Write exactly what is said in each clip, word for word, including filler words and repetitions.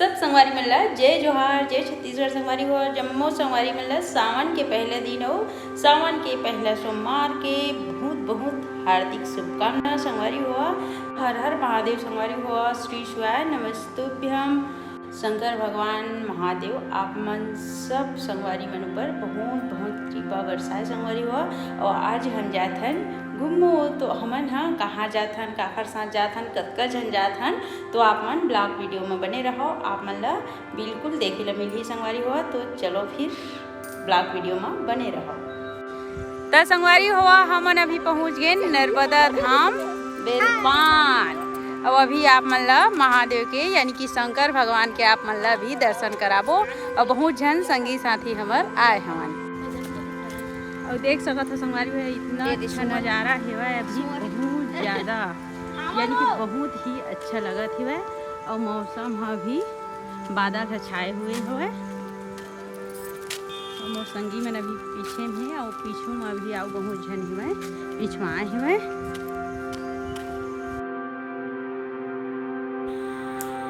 सब संगवारी मन ला जय जोहार, जय छत्तीसगढ़। संगवारी हो, जम्मो संगवारी मन ला सावन के पहला दिन अउ सावन के पहला सोमवार के बहुत बहुत हार्दिक शुभकामना। संगवारी हो, हर हर महादेव। संगवारी हो, श्री शिवाय नमस्तुभ्यम। शंकर भगवान महादेव आप मन सब संगवारी मन ऊपर बहुत बहुत कृपा बरसाए। संगवारी हो, अउ आज हम जात हन घूमो। तो हमन ह कहाँ जात हन, काखर साथ जात हन, कतका झन जात हन, तो आप मन vlog video में बने रहो, आप मन ला बिल्कुल देखे ला मिलही संगवारी हो। तो चलो फिर vlog video में बने रहो। त संगवारी हो, हमन अभी पहुँच गए नर्मदा धाम बेलपान। अब अभी आप मन ला महादेव के यानी कि शंकर भगवान के आप मन ला अभी दर्शन कराबो। और बहुत झन संगी साथी हमर आए हवन। और देख सकत हो संगवारी हो, इतना अच्छा नजारा हेवय अभी, बहुत ज्यादा, यानी कि बहुत ही अच्छा लगत हेवय। और मौसम ह अभी बादल ह छाए हुए हवय। और मोर संगी मन अभी पीछे में हे, और पीछू में अभी अउ बहुत झन हेवय, पिछवाए हेवय।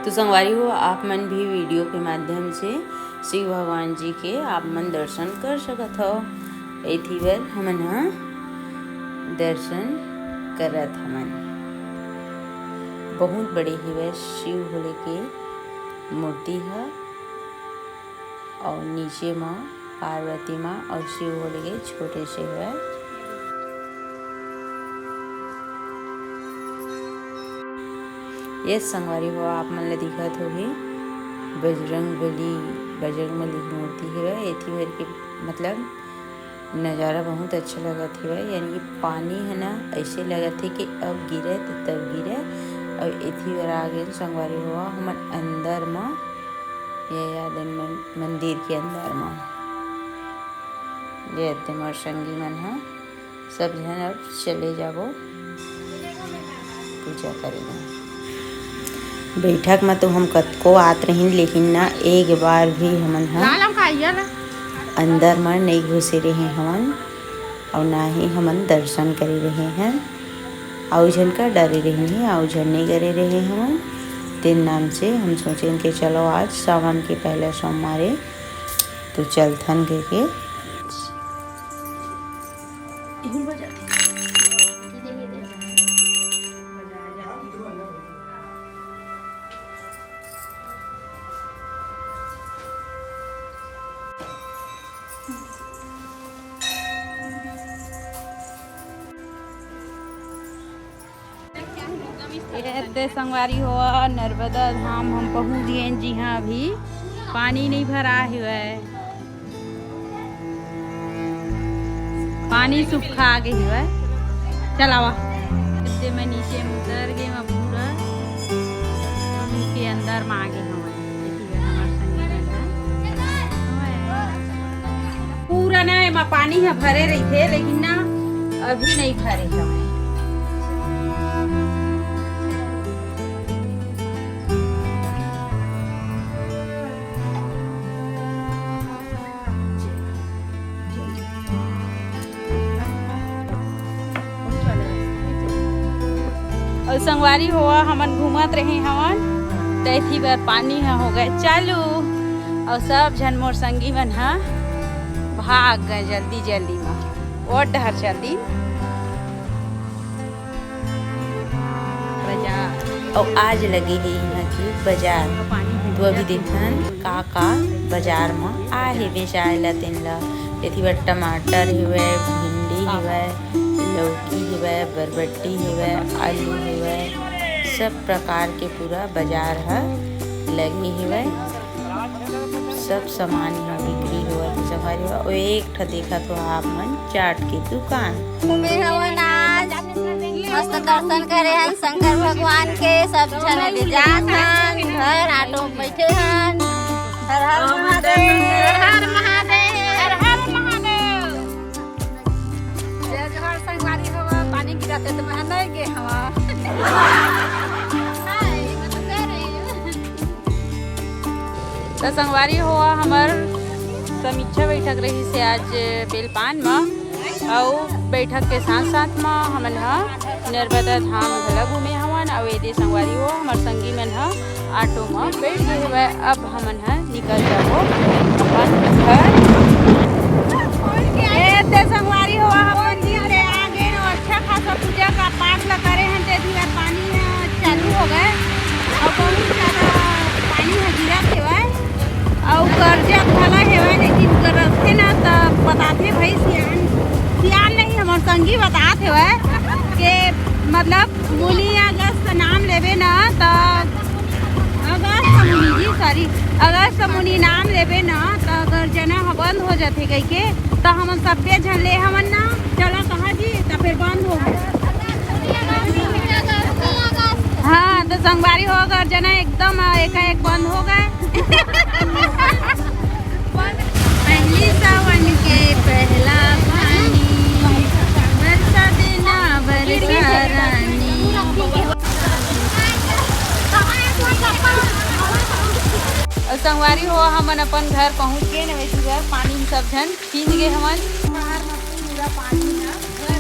तो संगवारी हो, आप मन भी video के माध्यम से शिव भगवान जी के आप मन दर्शन कर सकत हो। एथी बर हमन ह दर्शन करत हमन। बहुत बड़े हेवय शिव भोले के मूर्ति ह, और नीचे म पार्वती माँ और शिव भोले के छोटे से हेवय। ये संगवारी हो, आप मन ल दिखत होही बजरंग बली, बजरंग बली की मूर्ति हेवय। एथी भर के मतलब नजारा बहुत अच्छा लगत हेवय, यानी कि पानी है ना, ऐसे लगत हे कि अब गिरे तो तब गिरे। और एथी बर आ गए संगवारी हो हमन अंदर म, ये यादन मन-, मंदिर के अंदर म। ये अद्दे मोर संगी मन ह, सब झन अब चले जाबो पूजा करे ला। बैठक म तो हम कतको आत रहिन, लेकिन ना एक बार भी हमन ह लाल हम खाइया ना। अंदर म नइ घुसे रहे हवन, अउ ना ही हमन दर्शन करे रहे हन। अउ झन का डरे रहिन हे, अउ झन नइ करे रहे हवन। तेन नाम से हम सोचेन के चलो आज सावन के पहला सोमवार ए, तो चलथन कहिके। ए दे संगवारी हो, नर्मदा धाम हम पहुँच गए। जी हाँ, अभी पानी नहीं भरा हुआ है। पानी सूखा आ गई है। चल आवा। इतने में नीचे में उतर गए, मैं पूरा के अंदर में आ गए हूँ। देखिए हमारे संग में है। पूरा ना एमा पानी ह भरे रहिथे, लेकिन ना अभी नहीं भरे हवय। अउ संगवारी हो, हमन घूमत रहे हवन, त एथी बर पानी ह हो गए चालू। अउ सब झन मोर संगी मन ह भाग गए जल्दी जल्दी म, ओ डहर चल दी। बाजार। अउ आज लगे हे इहाँ के बाजार। तो अभी देखन का का बाजार म आए हे बेचाए ला तेन ला। एथी बर टमाटर हेवय, भिंडी हेवय, लौकी हेवय, बरबट्टी हेवय, आलू हेवय, सब प्रकार के पूरा बाजार ह लगे हेवय। सब सामान यहाँ बिक्री होवत हे संगवारी हो। अउ एक ठो देखत हो आप मन चाट के दुकान। घूमे हवन आज, मस्त दर्शन करे हन शंकर भगवान के। सब झन अभी जात हन घर, ऑटो में बैठे हन। हर हर महादेव। हर हर महादेव। हर हर महादेव। जय जोहार संगवारी हो, पानी गिराते तो मैं नहीं गे हवा। तो संगवारी हो, हमर समीक्षा बैठक रहिस हे आज बेलपान म, अउ बैठक के साथ साथ म हमन ह नर्मदा धाम घला घूमे हवन, अउ एदे संगवारी हो, हमर संगी मन ह ऑटो म बैठ गे हवय। अब हमन ह निकल जाबो अपन घर। ए दे संगवारी हो, हमन जी ले आ गे अउ अच्छा खासा पूजा का पाठ ल करे हन, ते धीरे पानी ह चालू हो गए अउ बहुत ज्यादा पानी ह गिरत हेवय अउ गरजत घला हेवय, लेकिन गरजथे ना त बताथे भाई सियान, सियान नहीं, हमर संगी बतात हेवय के मतलब मुनी अगस्त नाम लेबे ना त अगस्त मुनि जी, सॉरी, अगस्त मुनि नाम लेबे न, त अगर जना ह बंद हो जाथे कहिके, त हमन सब्बे झन ले हवन ना, चला कहा जी, त फिर बंद हो गए। हाँ, त संगवारी हो, अगर जना एकदम एकाएक बंद हो गए। पहली सावन के पहला पानी, बरसा देना बरसा रानी। अउ संगवारी हो, हमन अपन घर पहुंच गए न, वैसे घर पानी में सब झन भींज गए हमन। बाहर में पूरा पानी है, घर